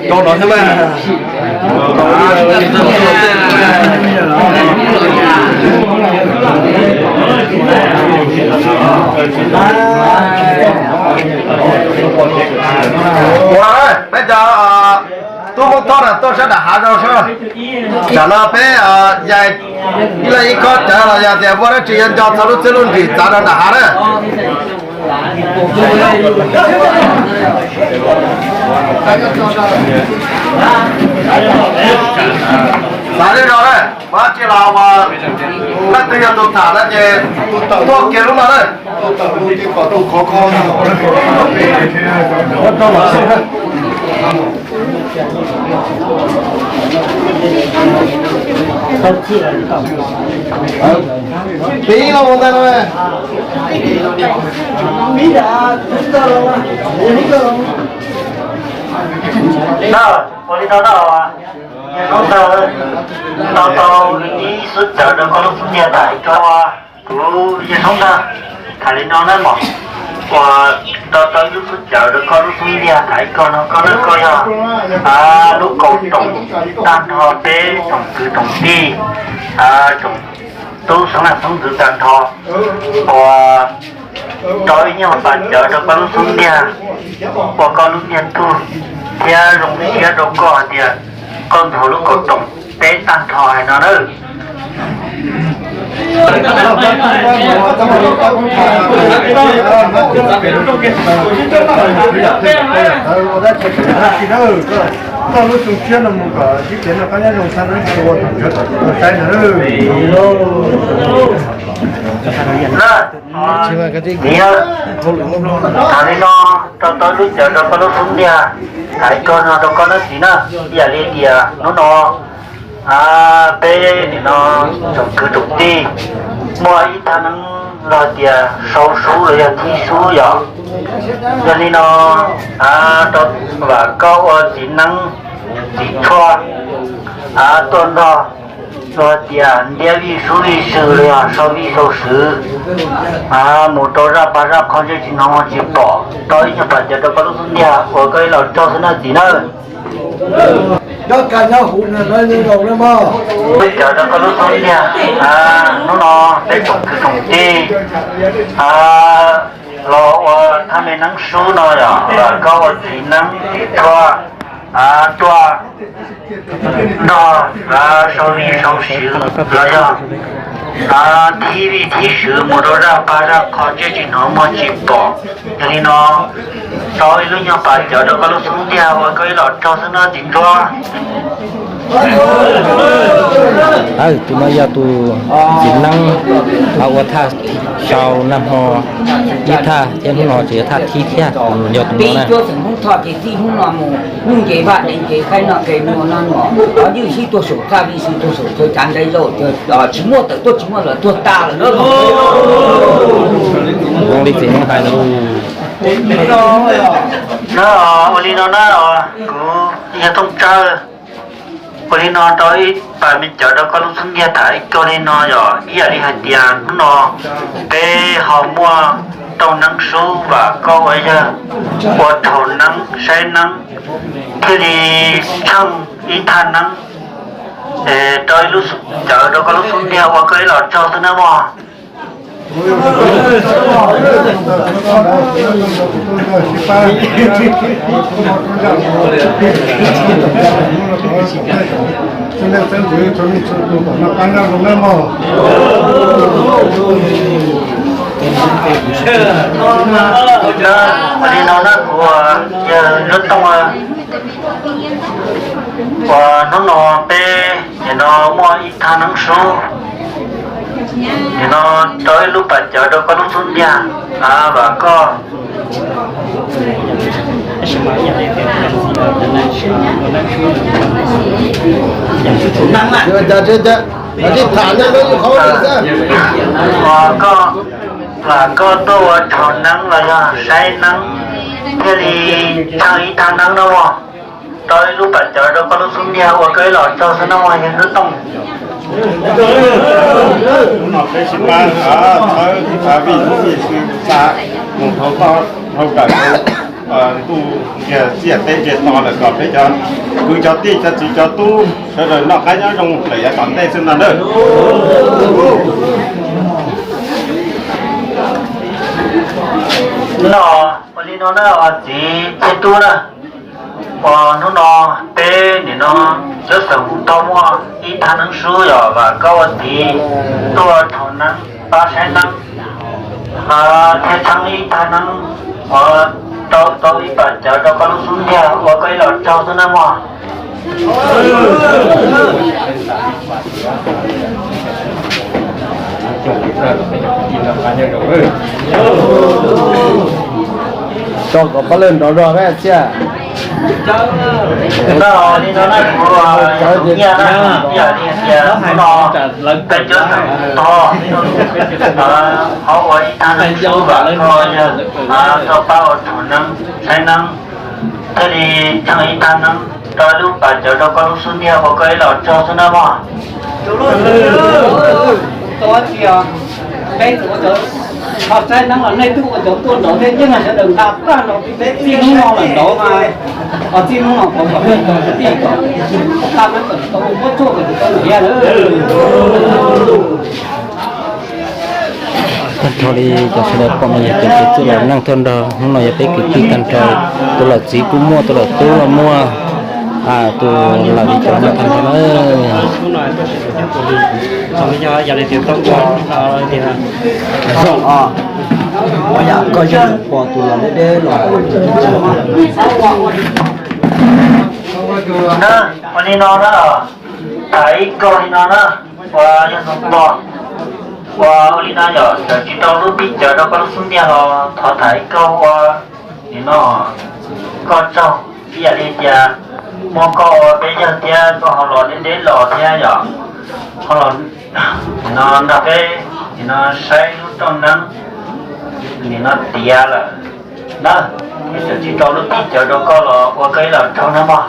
Rau no thiab mas. Ua, peb cov tub Hmoob Thoj na tuaj sab nram hav rau sab. Tsam no peb yais ib leeg ib khob cawv los yog tias muaj dab tsi yuav nco txog lub txiaj lub ntsig txav rau nram hav na. Xav li no na, pab tsis los uas leej twg yog tus tham no ces tuaj kiag lub no na. Pib los mus ntag no. Na, ua li no na, yawg Hmoob ntag, tau tau ib xub cawv rau koj lub xub ntiag tham ib co. Kuv yawg Hmoob ntag, tham li no na mog, uas tau tau ib lub xub cawv rau koj lub xub ntiag tham ib co no, koj na koj yog lub kaum toom tag nrho peb tsoom kwv tsoom tij, tsoom tub xeeb leej xeeb ntxwv tag nrho, uas tau ib nyuag pas cawv rau koj lub xub ntiag, ua koj lub ntiag tug thiab zoo siab rau koj hais tias koj ntxuag lub kaum toom peb tag nrho hais no na. Koj lub xyoo tshiab no mus kom sib kev noj qab nyob zoo txhua tus ua tus tswv tus saib no. Tham li no rau tau lub cawv rau koj lub xub ntiag, tham ib co no rau koj na txiv na. Ib yam li tias hnub no peb nim no tsoom kwv tsoom tij muaj ib thaj neeb los tias sau sub los yog thib sub yom. Yog li no rau vam koj ua txiv neeb txiv tshuaj tuaj nrog los tias ntiab vij sub vij sw los yog sau vij sau swv mus rau zaj pag zaj qho ntsej tsis hnov muag tsis pom, tau ib nyuag pas cawv rau koj lub xub ntiag uas koj ib los tsaug xwb na txiv na. Lub cawv rau koj lub xub ntiag, hnub no peb tsoom kwv tsoom tij los ua thaj me neeb sub no yog koj ua txiv neeb txiv tshuaj tuaj nrog sau vij sau swv los yog thib vij thib swv mus rau zaj pag zaj qho ntsej tsis hnov muag tsis pom. Yog li no tau ib lub nyuag pas cawv rau koj lub xub ntiag uas koj ib los tsaug xwb no txiv ntsuab. Tus no yog tus txiv neeb ua thaj sau nag hmo ib thaj thiab hnub no tseem yog thaj thib thiab, yog tus no na. Peb cuab xeem Hmoob Thoj ces txij hnub no mus nuj nqes vaj dev nqes qaib noj nqes muag noj nuam, qhov ywj sib tuag saum txaj vij sib tuag saum chaw cav nqe zaum, tsis muaj tawm tuaj tsis muaj lawm tuag tas lawm na. Zoo li txiv neeb hais no. Ua li no na, kuv yog Tooj Tsawg. Ua li no rau ib pas me cawv rau koj lub xub ntiag tham ib co li no yog ib yam li hais tias hnub no peb ho muaj rooj neeb sub vam koj ua yawg ua rhaum neeb saib neeb thiaj li tsheej ib thaj neeb. Rau ib lub cawv rau koj lub xub ntiag ua koj ib los tsaug xwb nawb mog. Ua li no na kuv yawg Nruab Tooj, uas hnub no peb nim no muaj ib thaj neeb sub, nim no rau ib lub pas cawv rau koj lub xub ntiag, vam koj. Koj, vam koj tuaj ua rhaum neeb los yog saib neeb thiaj li tsheej ib thaj neeb no mog. Rau ib lub pas cawv rau koj lub xub ntiag ua koj ib los tsaug xwb nawb mog yawg Nruab Tooj. Hnub no peb sib pab thawb ib thaj vij lub vij sw xa mus dhau toj dhau kawm rau Ntuj ntiag txiaj teb ntiag to lawm kom peb cov kwv cov tij cov txiv cov tub sawv daws noj qab nyob zoo lawm yav tom ntej xwb no nawb. No, ua li no na, txiv thiab tub na, ua hnub no peb nim no cov xeem Hmoob Thoj muaj ib thaj neeb sub yog vam koj ua txiv tuaj rhaub neeb pab saib neeb thiab txheeb ib thaj neeb ua rau tau ib pas cawv rau koj lub xub ntiag ua koj ib los tsaug xwb nawb mog. Tso kom pab leej nrov zog thiab txiaj. Li no na kuv nyiaj na, ib yam li tias hnub no peb cov xeem Hmoob Thoj qhov ua ib thaj neeb sub vam koj yog tau pab ua rhaub neeb saib neeb thiaj li txheeb ib thaj neeb rau lub pas cawv rau koj lub xub ntiag ua koj ib los tsaug xwb nawb mog. Tau txiv, peb tug ua cov txheeb neeb los nej twb ua cov tuaj nrov thiab yeej sawv daws nqa tag nrho txij hnub no lawm nrov mas, txij hnub no kom kom peb cov kwv tij kom tag neeb kom tau muab tsuaj kom tau nrhiav lawm. Tag nrho li cov sawv daws pom no yog cov kwv tij los neej tuaj nrog hnub no yog peb kwv tij tag nrho, tus los txiv kuj muaj, tus los tub los muaj, tus lawm li cov no tag nrho na. Zoo os, ua yam koj yog pom tus los deb deb los. Ua li no na, tham ib kauj li no na, ua yog tus pom ua ua li no yog txawm tsis tau lub pij cawv rau koj lub xub ntiag los thov tham ib kauj ua nim no koj tsaug ib yam li tias muaj koj ua peb yawg thiab koj ho los deb deb los thiab yog ho los nim no nrog peb nim no saib lub rooj neeb nim no tiav lawm na, es txawm tsis tau lub pij cawv rau koj los ua koj ib los tsaug nawb mog.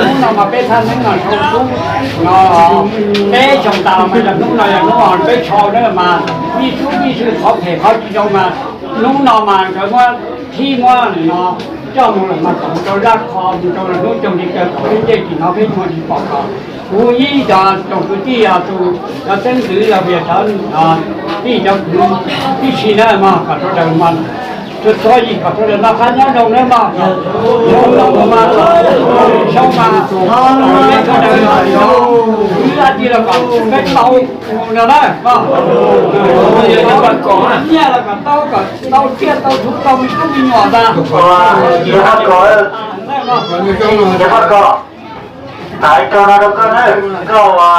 Hnub no mas peb thaj neeb mas sau xub no, peb xyoo tas los mas yog hnub no yog hnub peb sau na mas ib txhub ib txhub qhov phem qhov tsis zoo mas hnub no mas nkawd muab thib muab no coj mus lawm mas kom mus rau zaj kho mus rau hnub coog li caw kom peb ncej tsis hnov peb muag tsis pom kom kuv ib cov tsoom kwv tij tus cov txeeb ntxwv los yog cov tij cov kwv tib si na mas kom sawv daws mas txhua txhua yim kom sawv daws noj qab nyob zoo na mog. Xyoo no mas xyoo mas peb sawv daws kwv dab tsi los kom peb tau no na mog. Nyiaj los kom tau, kom tau tsiaj tau txhuv tau me tub me nyuam ntag. Hais txog no rau koj na, koj ua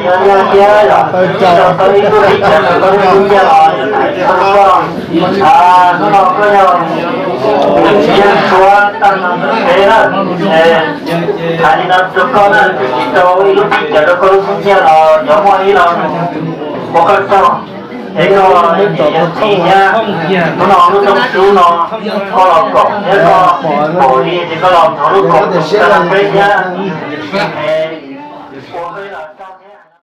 yog yog thiab yog tau tau ib lub pij cawv rau koj lub xub ntiag los yog hais txog koj, hnub no koj yog txiv yawg Suav tag nrho ntiaj teb na, hais li no rau koj na, txawm tsis tau ib lub pij cawv rau koj lub xub ntiag los yuav muaj ib lo ua koj tsaug. Es koj niam yog txiv thiab, hnub no lub rooj sub no koj los koom thiab koj pom li ces koj los nthuav lub koom koj los peb thiab.